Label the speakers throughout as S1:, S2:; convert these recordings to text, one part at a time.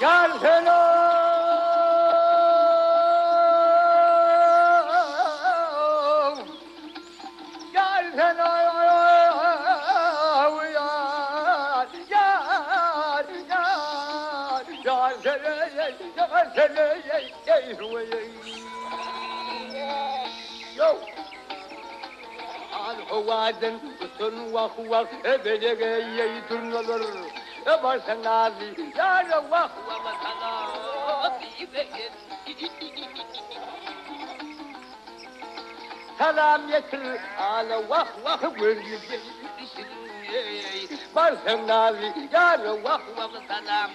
S1: Gelsene! Gelsene! Yar, yar, yar, gelsene, gelsene, Yo! Al howadan utan wah wah ebelege durnalar. Barsaňazy ýara wah wah salam Salam ýetir ala wah wah Barsaňazy ýara wah wah salam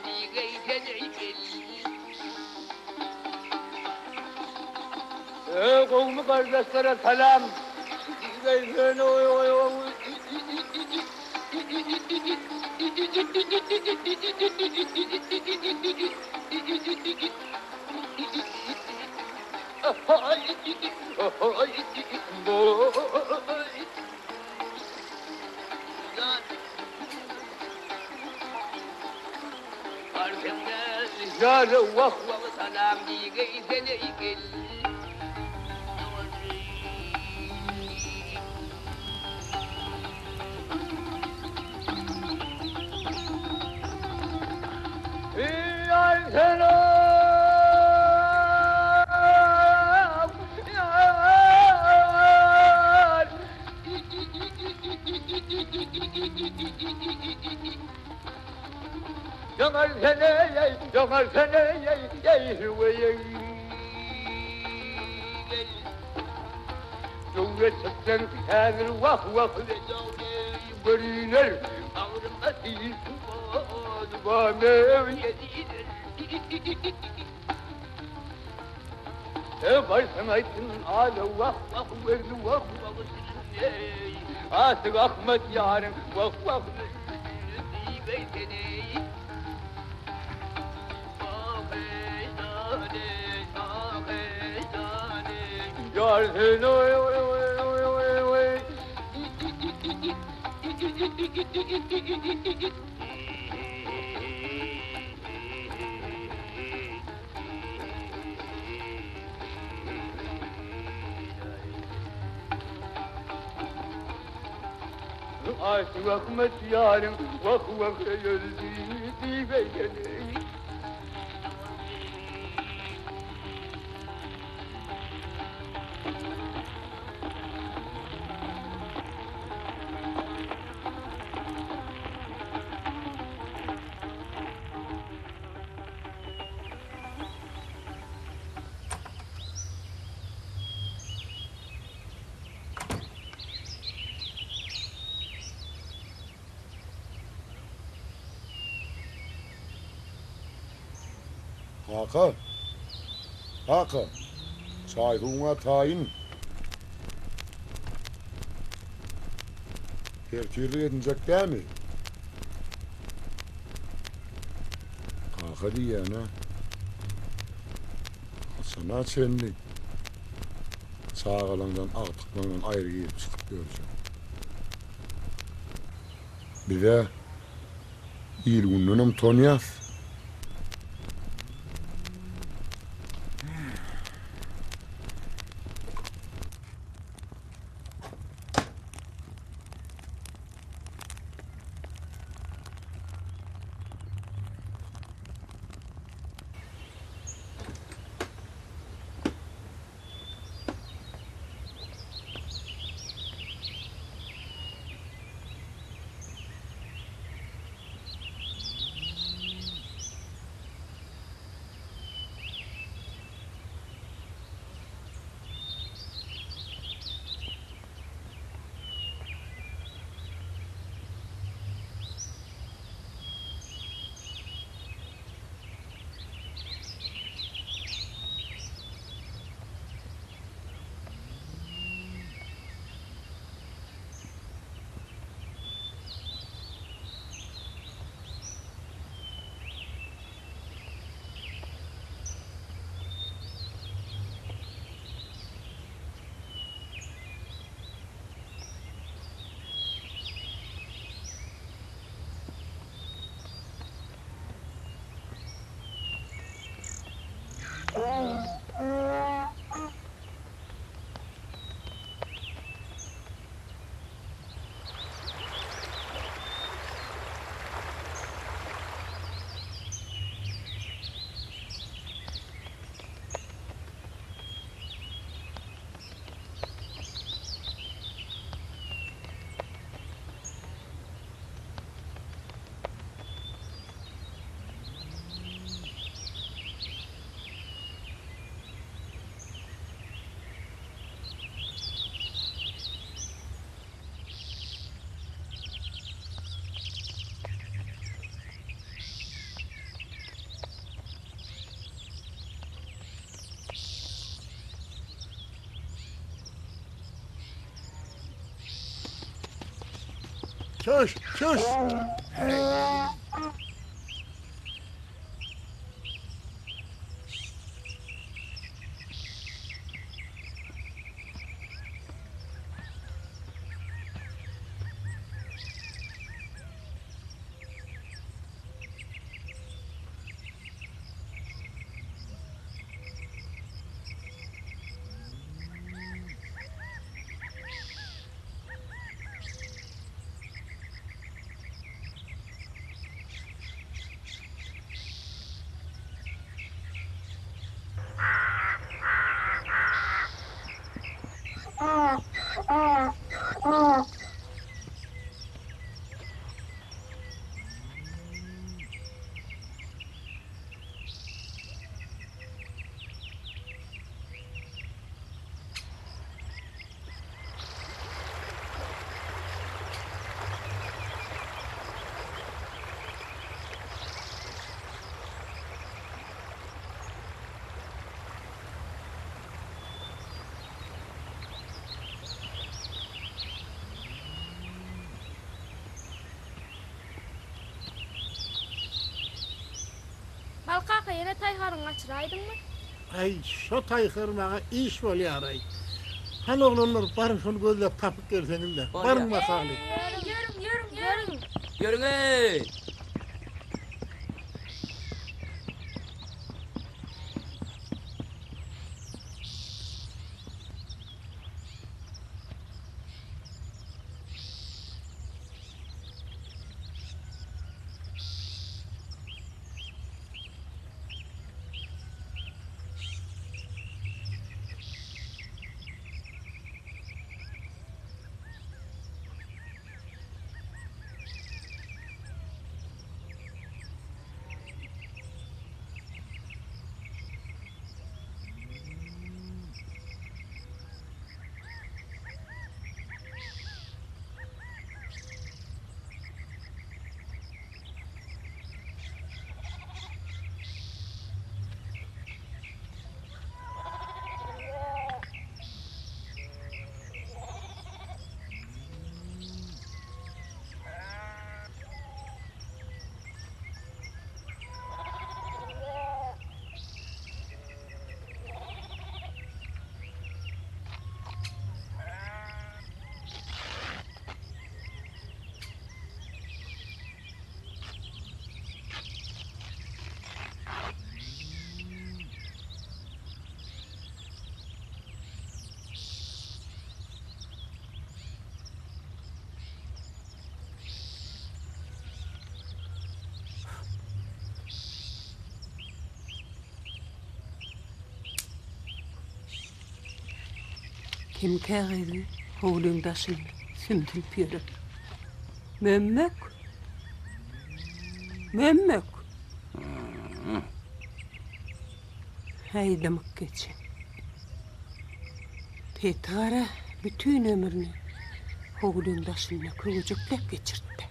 S1: Gowmy gardaşlara salam. Döwlet çyksaň häzir wah wah görüner Barsaň aýtsyn ala wah wah wah wah Asyk Ahmet ýaryň wah wah Aşık Ahmet yarım vah vah öldü diye
S2: Kaka. Kaka. Çaý-suwuň-a taýyn. Ertirlik edinjek dämi? Kaka diýýän-ä. Haçana çenli çagalaňdan, agtyklaňdan aýry girip-çykyp ýörjek? Biz-ä il-gündenem utanýas. Çüş, çüş!
S3: Bal kaka ýene taýharyňy gaçyraýdyňmy?
S4: Aý, şo taýhar maňa iş bolýar-aý. Hany oglanlar, baryň şony gözläp tapyp gelseňiz-le. Baryň bakaly.
S3: Ýörüň, ýörüň, ýörüň.
S1: Ýörüň-eý!
S5: Kim kägyzy howlyň daşynda sümsülip ýören? Mömmek! Mömmek! Häý, dymyk geçi. Petigara bütin ömrüni howlyň daşynda köwejekläp geçirtdi.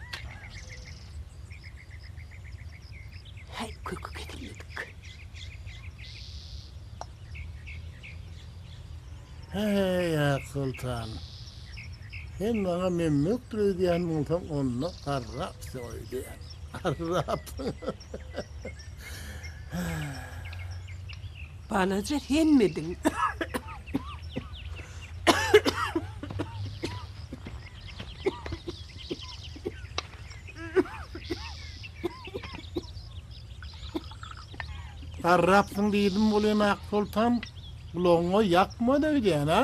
S5: Häý, köki kesilmedik.
S4: Heý, Aksoltan, sen maňa memmekdir öýdýän bolsaň, onda garrapsyň öýdýän. Garrapsyň.
S5: Balaja senmidiň?
S4: Garrapsyň diýdim welin Aksoltan, gulagyňa ýakmady öýdýän, a?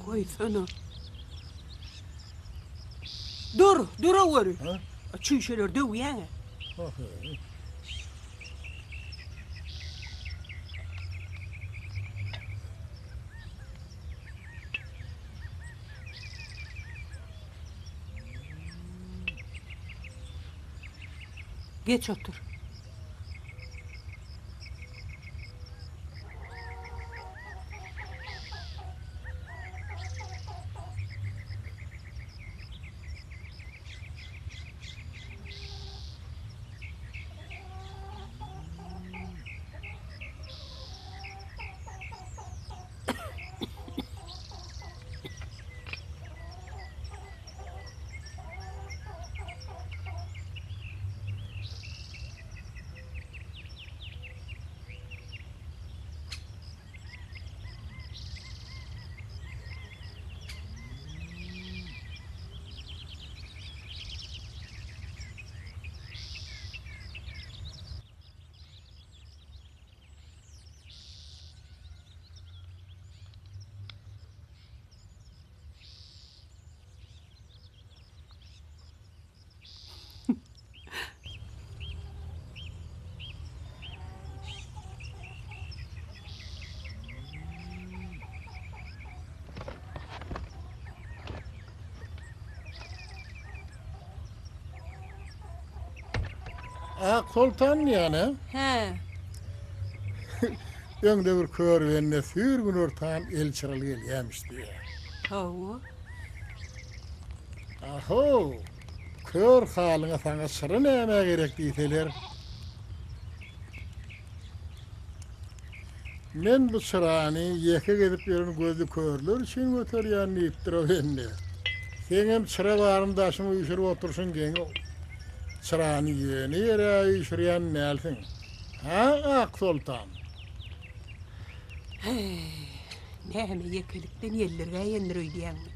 S5: Goýsana. Dur, duraweri. Çüýşeleri döwýäň-ä. Geç otur.
S4: Aksoltan diýýän-ä?
S5: Hä.
S4: Öňde bir kör bende süýr günortan el çyraly gelýämiş diýýär.
S5: Hawa.
S4: Ahow, kör halyňa saňa çyra nämä gerek diýseler. Men bu çyrany ýeke gezip ýören gözli körler üçin göterýän diýipdir o bende. Seňem çyra baryny daşyňa üýşürip oturyşyň geň-ow. Çyrany ýöne ýere üýşürýän dälsiň. Hä, Aksoltan?
S5: Heý, näme ýekelikden ýeldirgäýendir öýdýäňmi?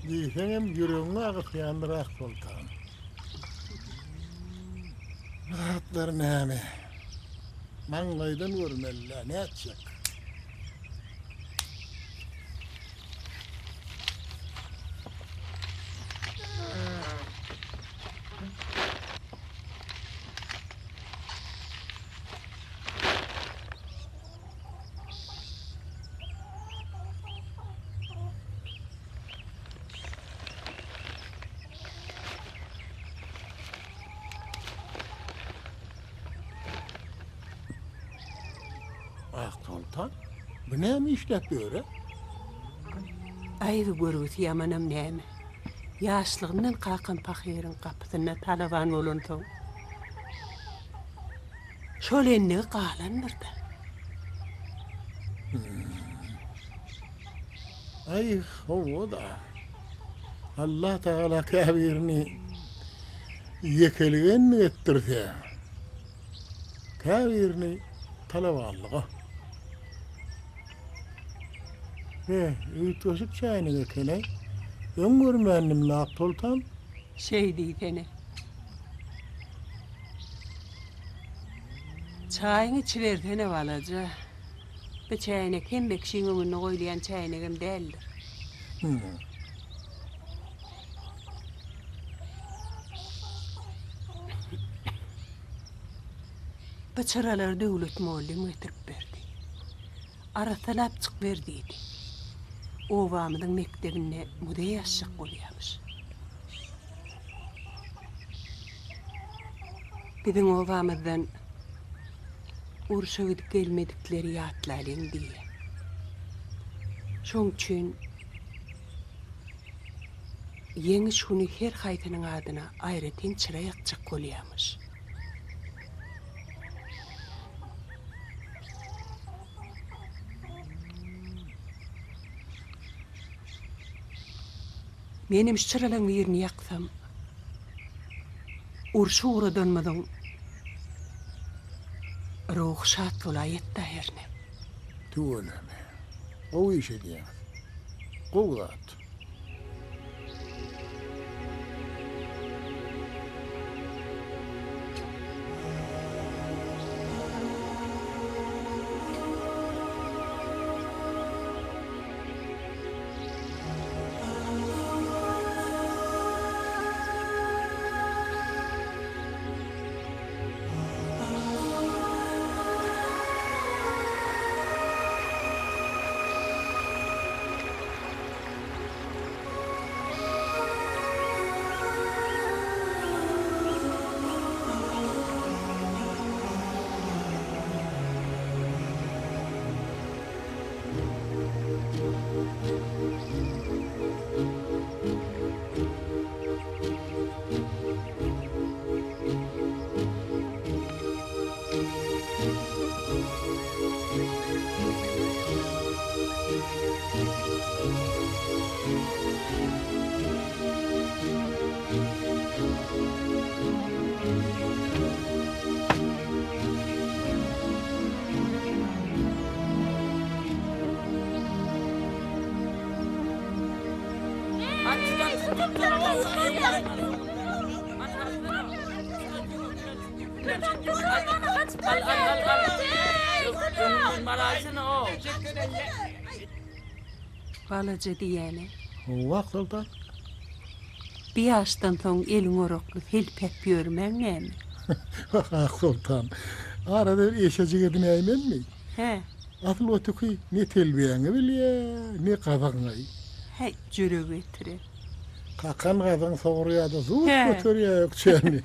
S4: Diýseňem ýüregiňi agyrtýandyr Aksoltan. Bu zatlar näme? Maňlaýdan görmeli-dä, nätjek? Aksoltan, bu näme işläp ýör-ä?
S5: Aýby görgüsi ýamanam näme? Ýaşlygyndan kakam pahyryň gapysynda talaban bolansoň, şol endigi galandyr-da.
S4: Aý, hawa-da. Allatagala käbirini ýekelige endik etdirse, käbirini talabanlyga. Be, üýtgeşik çäýnek eken-aý. Öň görmändim-le, Aksoltan.
S5: Şeý diýsene. Çaýyňy içibersene, balaja. Bu çäýnek hemme kişiň öňünde goýulýan çäýnegem däldir. Bu çyralary Döwlet mugallym getirip berdi. Arassalap çyk ber diýdi. Obamyzyň mekdebinde muzeý açjak bolýamyş. Biziň obamyzdan urşa gidip gelmedikleri ýatlalyň diýýär. Şoň üçin Ýeňiş güni her haýsynyň adyna aýratyn çyra ýakjak bolýamyş. Menem şu çyralaň birini ýaksam, urşa ugradanymyzyň ruhy şat bolaýatda hernä.
S4: Tüweleme. Gowy iş edýäňiz. Gowy zat.
S5: Balaja diýýäne.
S4: Hawa, Aksoltan.
S5: Bir ýaşdan soň eliň orakly selpäp ýörmäň näme?
S4: Wah, Aksoltan, arada bir eşejik edinäýmenmi?
S5: Hä.
S4: Asyl o tüki ne telbäňi bilýä, ne gazygyňy.
S5: Häý, jüregi getiren.
S4: Kakan gazyň sogurýar-da, zut göterýär ökjäni.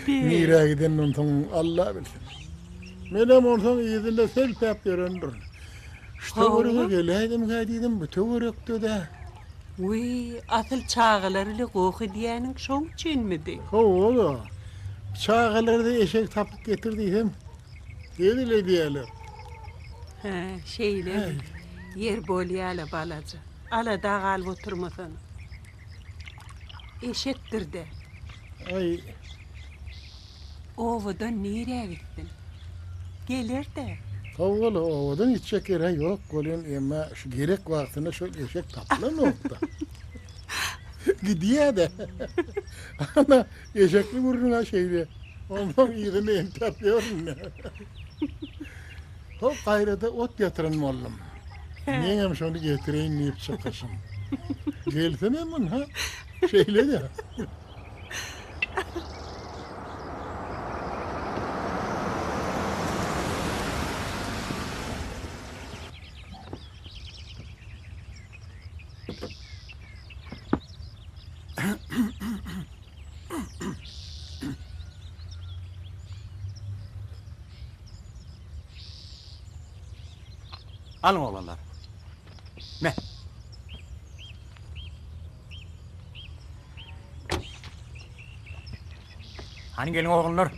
S4: Nirä gidenini onsoň Alla bilsin. Menem onsoň yzynda selpäp ýörendirin. Şu töwerege geläýdimkä diýdim, bu töwerekde-dä.
S5: Wiý, asyl çagalar ile goh edýäniň şoň üçinmidi?
S4: Hawa-da. Çagalara-da eşek tapyp getir diýsem, hezil edýärler.
S5: Hä, şeýlemi? Ýer bolýa-la, balaja. Alada galyp oturmasana. Eşekdir-dä.
S4: Aý.
S5: Obadan nirä gitsin? Geler-dä.
S4: Hawa-la, obadan gitjek ýer-ä ýok welin, emma şu gerek wagtynda şol eşek tapylanok-da. Gidýä-dä. Ana, eşekli gürrüň-ä şeýle. Onsoň yzyny entäp ýörün-dä. Hop, gaýrada ot ýatyran boldum. Meňem şony getireýin diýip çykyşym. Gelsene munha, şeýle-dä.
S6: Alyň oglanlar. Me. Hany geliň oglanlar.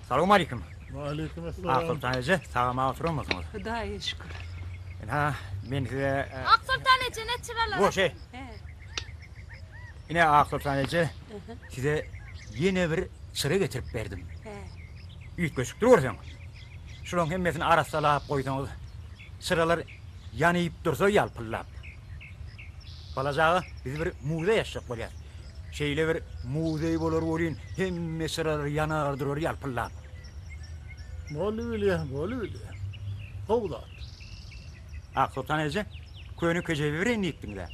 S6: Salowmaleýkim.
S4: Waleýkim essalam.
S6: Aksoltan eje, sag-aman oturanmysyňyz?
S5: Hudaýa şükür.
S6: Ynha, men size
S3: Aksoltan eje ne çyralar?
S6: Goşy. Ine Aksoltan eje, size ýene bir çyra getirip berdim. Üýtgeşikdir görseň. Şularyň hemmesini arassalap goýsaňyz, çyralar ýanyp dursa ýalpyldap. Balajaga biz bir muzeý açjak bolýas. Şeýle bir muzeý bolar welin, hemme çyralar ýanar durar ýalpyldap.
S4: Bolubilýä, bolubilýä. Gowy zat.
S6: Aksoltan eje, köne kejebe bereýin diýipdiňiz-ä.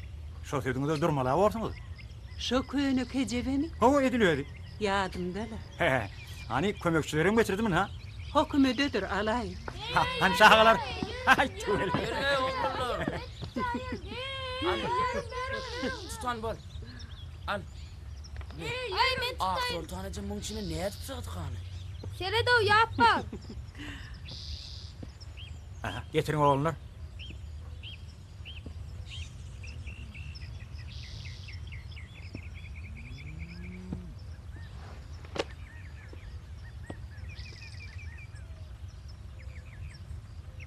S6: Şo sözüňize durmaly-a borsuňyz.
S5: Şo köne kejebemi?
S6: Hawa, edil özi.
S5: Ýadymda-la.
S6: He, hany kömekçilerem getirdim ynha.
S5: Hökümededir, alaýyn.
S6: Ha, hany çagalar. Haý, tüweleme.
S7: Ýörüň-eý, oglanlar. Tutan bol. Al.
S3: Aý, men tutaýyn.
S7: Aksoltan eje muň içine nädip sygdy hany?
S3: Sered-ow, ýapbag.
S6: Aha, getiriň oglanlar.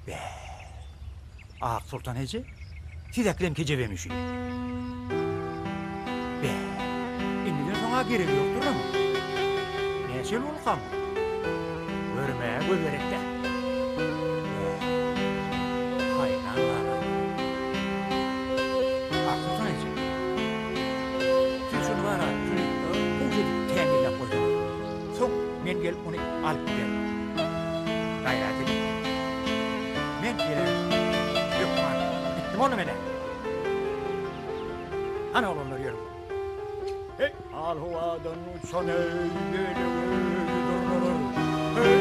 S6: Be. Aksoltan eje, siz äklen kejebemi şu? Be. Indiden soň-a geregi ýokdur onuň. Näçe ýyl bolduka muňa? Görmäge göz gerek-dä. Be. Haýran galaýdym. Aksoltan eje, siz şuny bar-a, şuny gowy edip tämizläp goýsaňyz. Soň men gelip muny alyp giderin. Gaýrat ediň. Men gelerin. Hökman. Gitdim onda men-ä. Hany oglanlar ýörüň. Heý, al-howadan uçan eý, beleweý durnalar. Heý,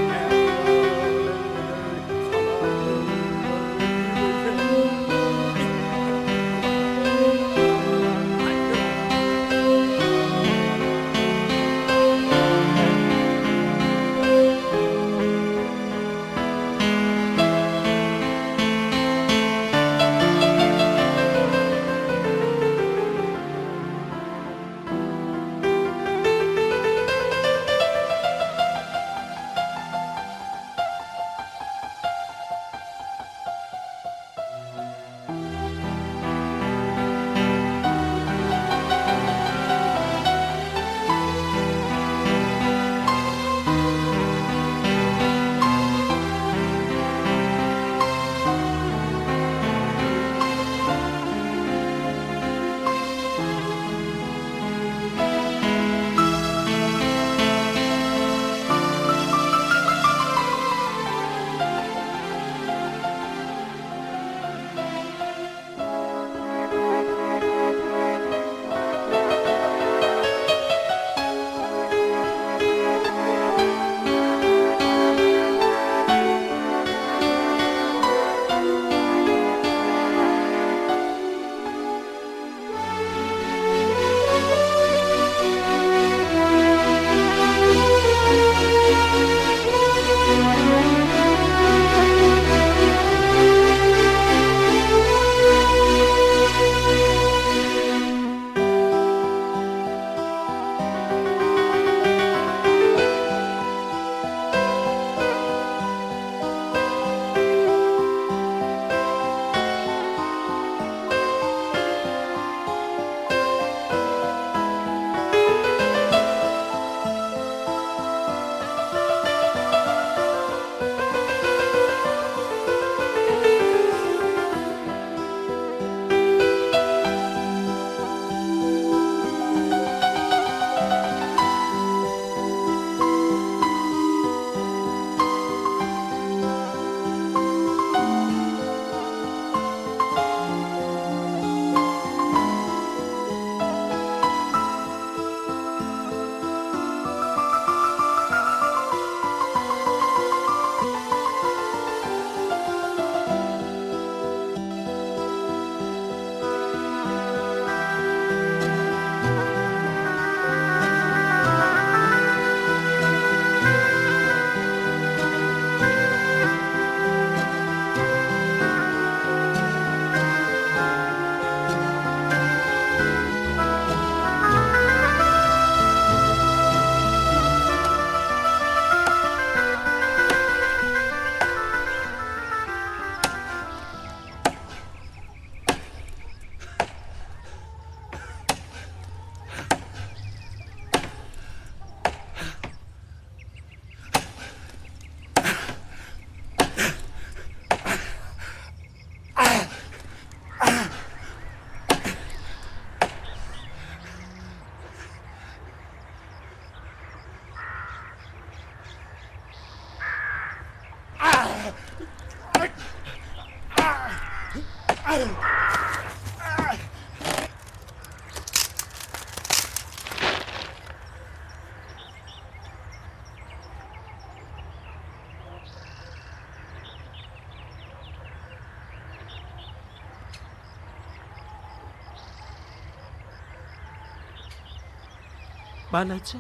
S5: Balaja,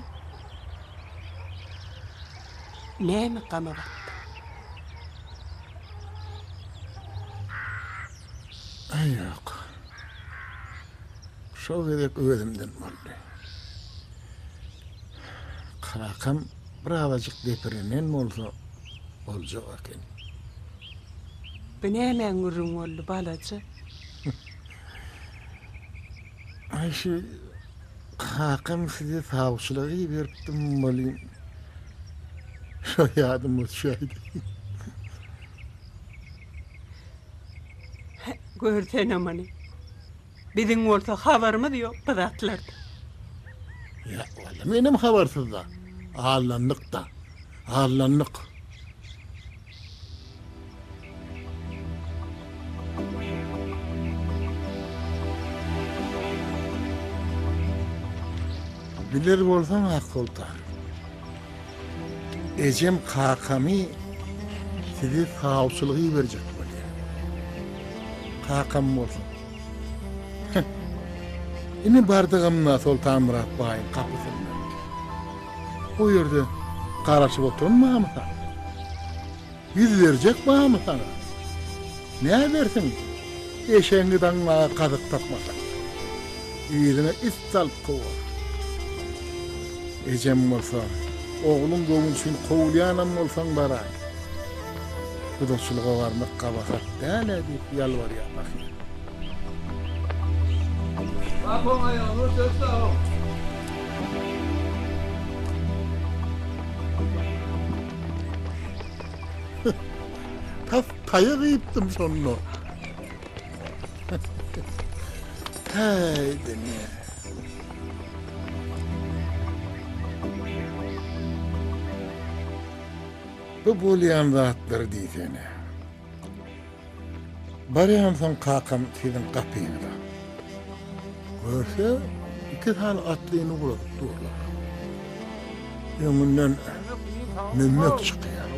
S5: näme gama batdyň?
S4: Aý, ýok. Şo gezek özümden boldy. Kakam birazajyk depirenen bolsa boljak eken.
S5: Bu nämäň gürrüňi boldy, balaja?
S4: Aý, şu kakam sizi sawçylyga iberipdim welin, şo ýadyma düşäýdi.
S5: Görsene muny. Biziň bolsa habarymyz ýok bu zatlardan.
S4: Ýa, walla menem habarsyz-da. Aldandyk-da. Aldandyk. Biler bolsaň Aksoltan. Ejem kakamy sizi sawçylyga iberjek bolýar. Kakam bolsa. Heh. Ine bardygymda Soltanmyrat baýyň gapysynda. O ýerde garaşyp oturan barmy saňa? Ýüz berjek barmy saňa? Nädersiň, eşegiňi daňmaga gazyk tapmasaň? Yzyňa it salyp kowar. Ejem bolsa, Ogluň göwni üçin kowulýanam bolsaň baraý. Gudaçylyga barmak gabahat däl-ä diýip ýalbarýar pahyr.
S1: Gapyň aýagyny sökde-ow.
S4: Tas taýak iýipdim şonda. Häý, dünýe. Bu bolýan zatlary diýsene. Barýansoň kakam siziň gapyňyza. Görse, iki sany atlyny ugradyp durlar. Öňünden Mümmek çykýar.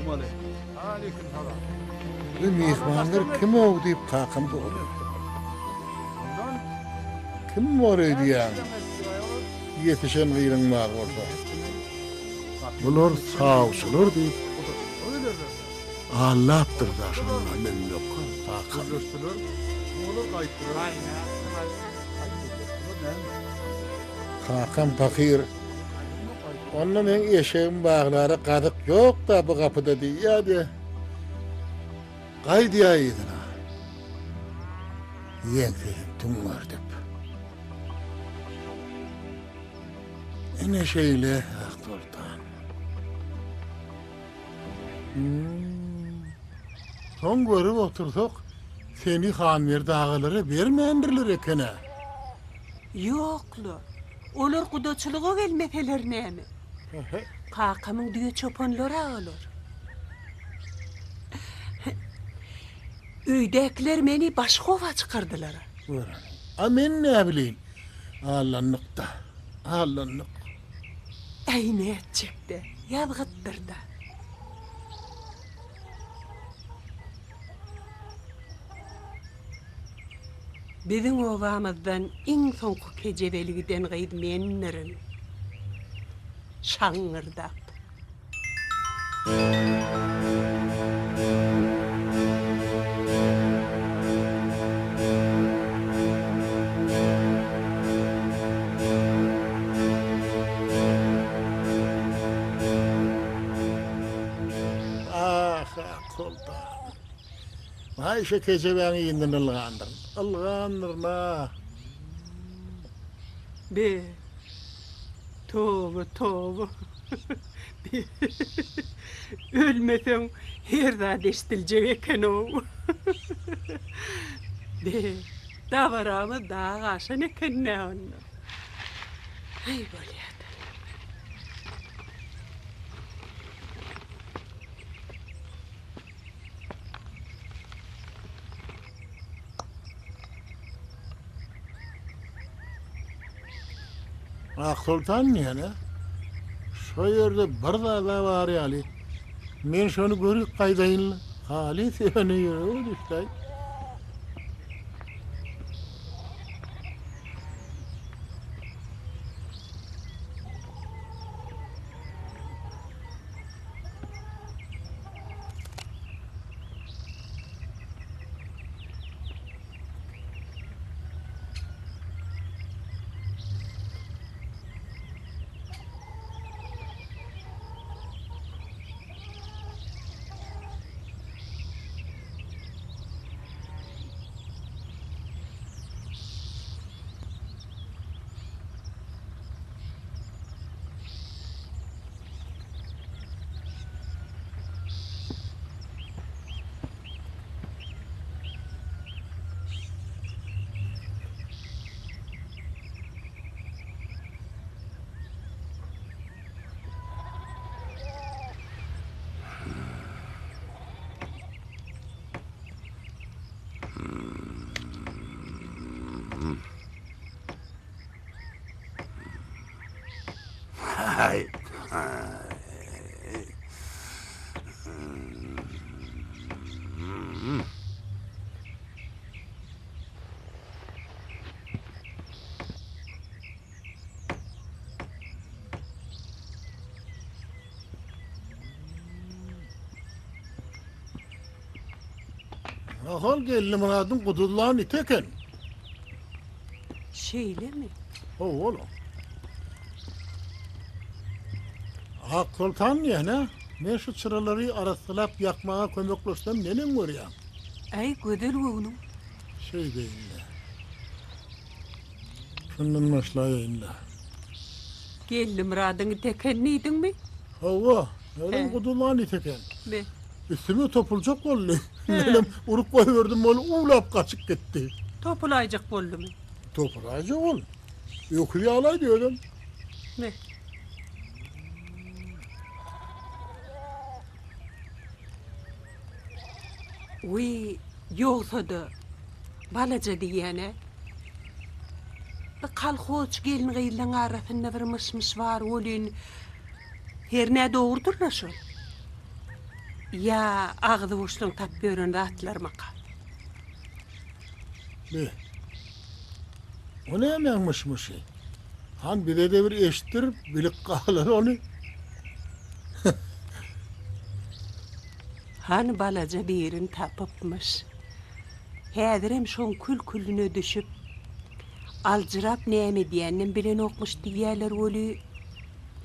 S4: Bu myhmanlar kim-ow diýip kakam soraýar. Kim bor öýdýäň? Ýetişen gyzyň bar bolsa. Bular sawçylar diýip, Allapdyr-da şonda Mümmek kakam. Kakam pahyr, Onda meň eşegim baglara gazyk ýok-da bu gapyda diýýä-de, gaýdýa yzyna. Ýeňsesini tüňňerdip. Ine şeýle, Aksoltan. Soň görüp otursak, seni Hanberdi agalara bermändirler eken-ä.
S5: Ýok-la, olar gudaçylyga gelmeseler näme? Kakamyň düýe çopanlary-a olar. Öýdäkiler meni başga oba çykardylar-a.
S4: Göreni. A men näbileýin? Allandyk-da, allandyk.
S5: Äý, nätjek-dä, ýazgytdyr-da. Biziň obamyzdan iň soňky kejebeli giden gyz mendirin. Şaňňyrdap.
S4: Ah, Soltan. Aý, şu kejebäň yzyndan ylgandyryn. Ylgandyryn-a.
S5: Be, toba, toba. Ölmeseň her zat eşidiljek eken-ow. Be, dabaramyz dag aşan eken-dä onda. Aý, bolýa-da.
S4: Aksoltan diýen-ä. Şo ýerde bir zad-a bar ýaly. Men şony görüp gaýdaýyn-la. Halys ýöne ýürege düşdi-aý. Ahal Geldimyradyň guduzlan iti eken.
S5: Şeýlemi?
S4: Hawa-la. Aksoltan diýen-ä, men şu çyralary arassalap ýakmaga kömekleşsem neneň görýäň?
S5: Äý, gözel göwnüň.
S4: Şeýdeýin-dä. Şundan başlaýaýyn-da.
S5: Geldimyradyň iti eken diýdiňmi?
S4: Hawa, özem guduzlan it eken.
S5: Be.
S4: Üstüme topuljak boldy. Menem urup goýberdim, ol uwlap gaçyp gitdi.
S5: Topulaýjak boldumy?
S4: Topulaýjak ol. Öküz ýaly-aýdy özem.
S5: Be. Wiý, ýogsa-da, balaja diýýän-ä. Bi kolhozçy gelin-gyzlaň arasynda bir myş-myş bar welin, hernä dogrudyr-la şol? Ýa agzy boşlaň tapyp ýören zatlarmyka?
S4: Be, o nämäň myş-myşy? Han bize-de bir eşitdir, bilip galaly ony.
S5: Han balaja birini tapypmyş. Häzirem şoň kül-külüne düşüp, aljyrap näme edýäninem bilenokmyş diýýäler weli,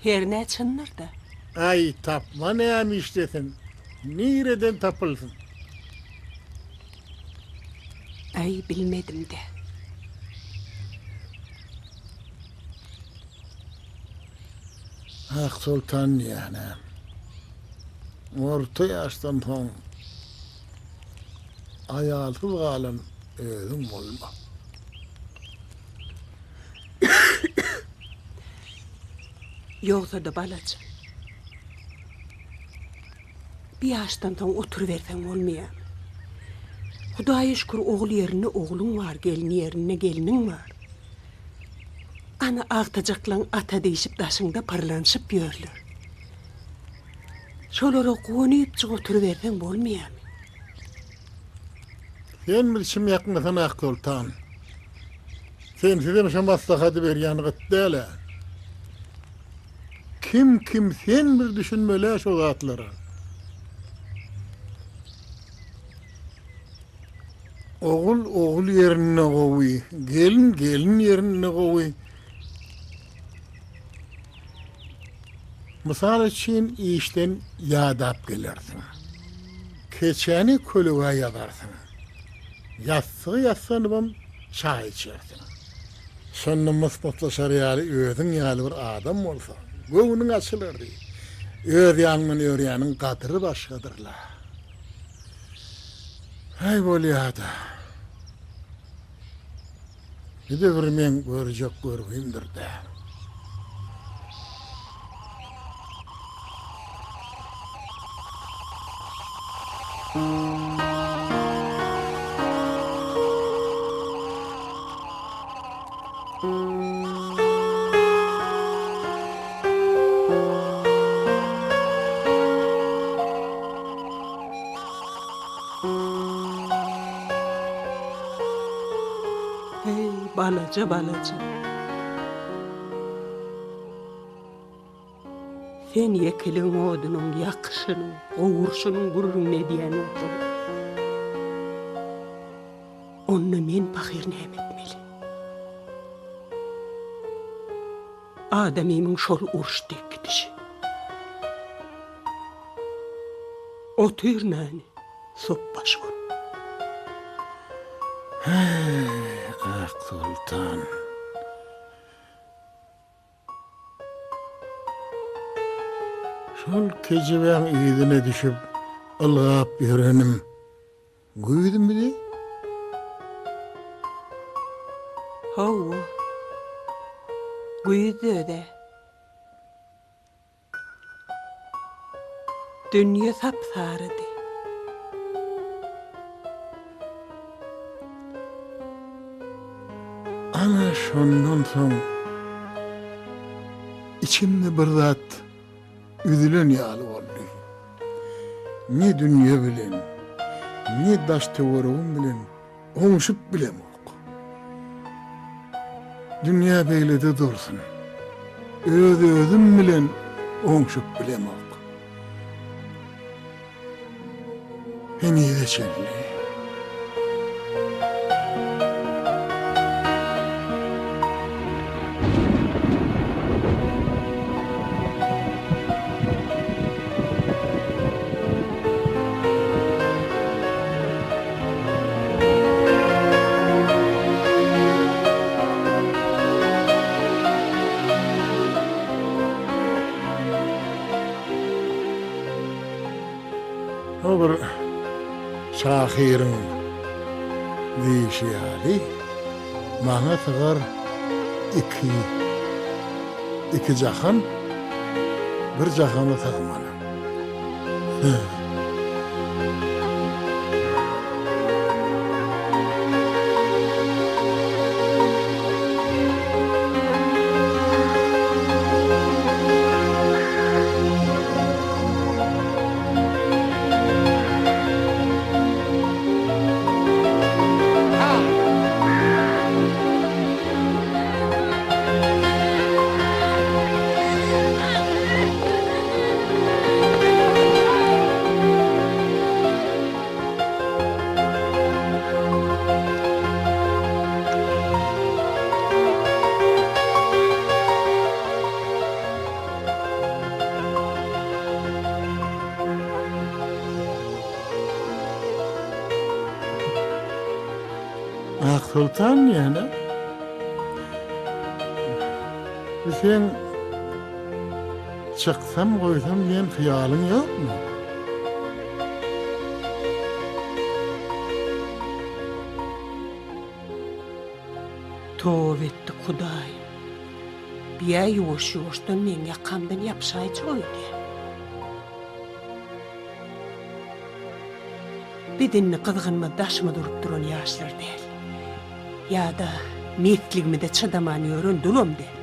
S5: hernä çyndyr-da.
S4: Aý, tapma näme işlesin, nireden tapylsyn?
S5: Aý, bilmedim-dä.
S4: Aksoltan diýýän-ä. Orta ýaşdan soň aýalsyz galan özüň bolma.
S5: Ýogsa-da balajyk. Bir ýaşdan soň oturyberseň bolmaýarmy? Hudaýa şükür ogul ýerinde ogluň bar, gelin ýerinde gelniň bar. Ana agtyjaklaň ata diýşip daşyňda pyrlanyşyp ýörler. Şolara guwanypjyk oturyberseň bolmaýarmy?
S4: Sen bir içim ýakmasana Aksoltan. Sensizem şo maslahaty berýän gyt däl-ä. Kim kim sen bir düşünmelä şo zatlara. Ogul ogul ýerinde gowy, gelin gelin ýerinde gowy. Mysal üçin işden ýadap gelersiň. Keçäni kölegä ýazarsyň. Ýassygy ýassanybam çaý içersiň. Şonda mys-myslaşar ýaly özüň ýaly bir adam bolsa, göwnüň açylardy. Öz ýanyňdan örýäniň gadyry başgadyr-la. Häý, bolýa-da. Bu-da bir meň görjek görgimdir-dä.
S5: Heý, balaja, balaja. Sen ýekiligiň odunyň ýakyşynyň, gowurşynyň gürrüňini edýän bolsaň, onda men pahyr näme etmeli? Adamymyň şol uruş dek gidişi. Otyr nany, sopbaş bolup.
S4: Heý, Aksoltan. Şol kejebäň yzyna düşüp, ylgap ýörenim güýzmidi?
S5: Hawa, güýzdi öz-ä. Dünýe sap-sarydy.
S4: Ana şondan soň içimde bir zat üzülen ýaly boldy. Ne dünýe bilen, ne daş-töweregim bilen oňşup bilemok. Dünýe beýlede dursun, öz-özüm bilen oňşup bilemok. Henize çenli. O bir şahyryň diýşi ýaly, maňa sygar iki, iki jahan, bir jahana sygmaly. Aksoltan diýýän-ä. Bu seň çyksam goýsam diýen hyýalyň ýokmy?
S5: Toba etdik Hudaýym. Biýä ýuwaş-ýuwaşdan meň ýakamdan ýapyşaýjak öýdýän. Biz indi gyzgynymyz daşymyz urup duran ýaşlar däl. Ýa-da mesligimize çydaman ýören dulam däl.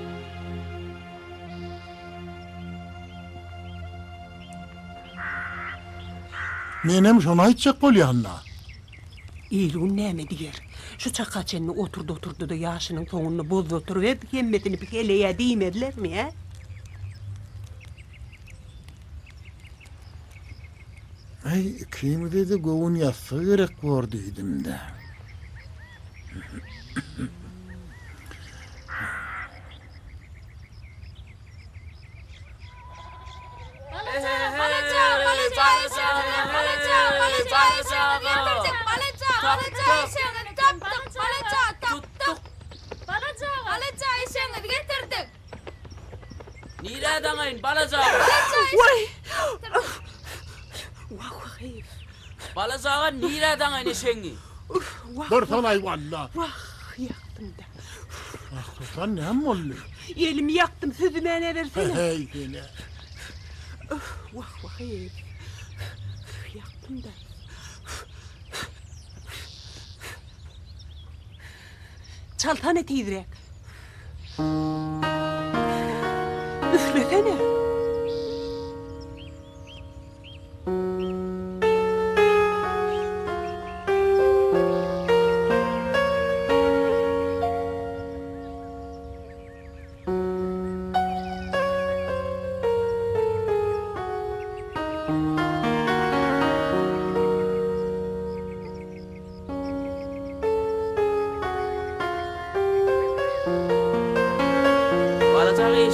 S4: Menem şony aýtjak bolýan-da.
S5: Il-gün näme diýer? Şu çaka çenli oturdy-oturdy-da ýaşynyň soňunda bozdy oturyberdi, hemmesini heleý-ä diýmezlermi, hä?
S4: Äý, ikimize-de göwün ýassygy gerek bor diýdim-dä.
S7: Nirä daňaýyn, balaja?
S5: Waý! Wah, wah-eý.
S7: Balajaga nirä daňaýyn eşegiňi?
S5: Wah.
S4: Dursanaý walla.
S5: Wah, ýakdym-da.
S4: Ah, Soltan näme boldy?
S5: Elimi ýakdym, sözüme bersene.
S4: Heý, seni.
S5: Wah, wah-eý. Ýakdym-da. Çalsana tizräk. Üflesene.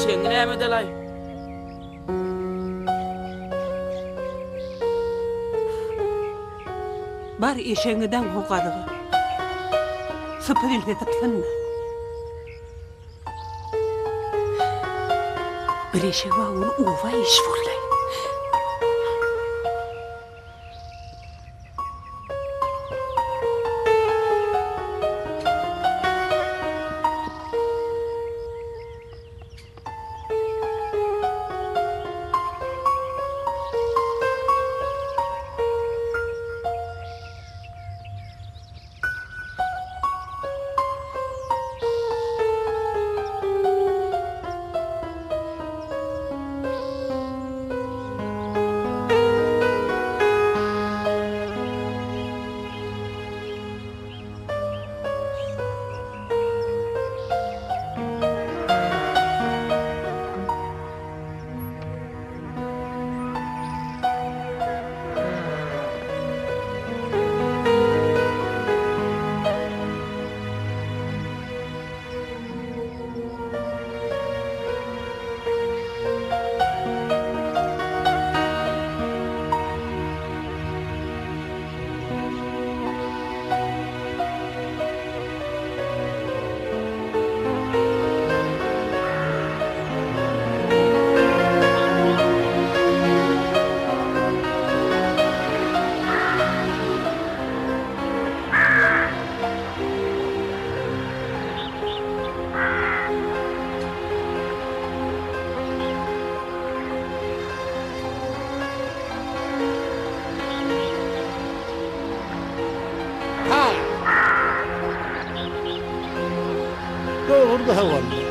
S7: Eşegiňi näme edelaý?
S5: Bar eşegiňi daň ho gazyga. Sypybilse sypsyn-da. Bir eşegi bar ol oba iş boldy.
S4: Dogry-da walla.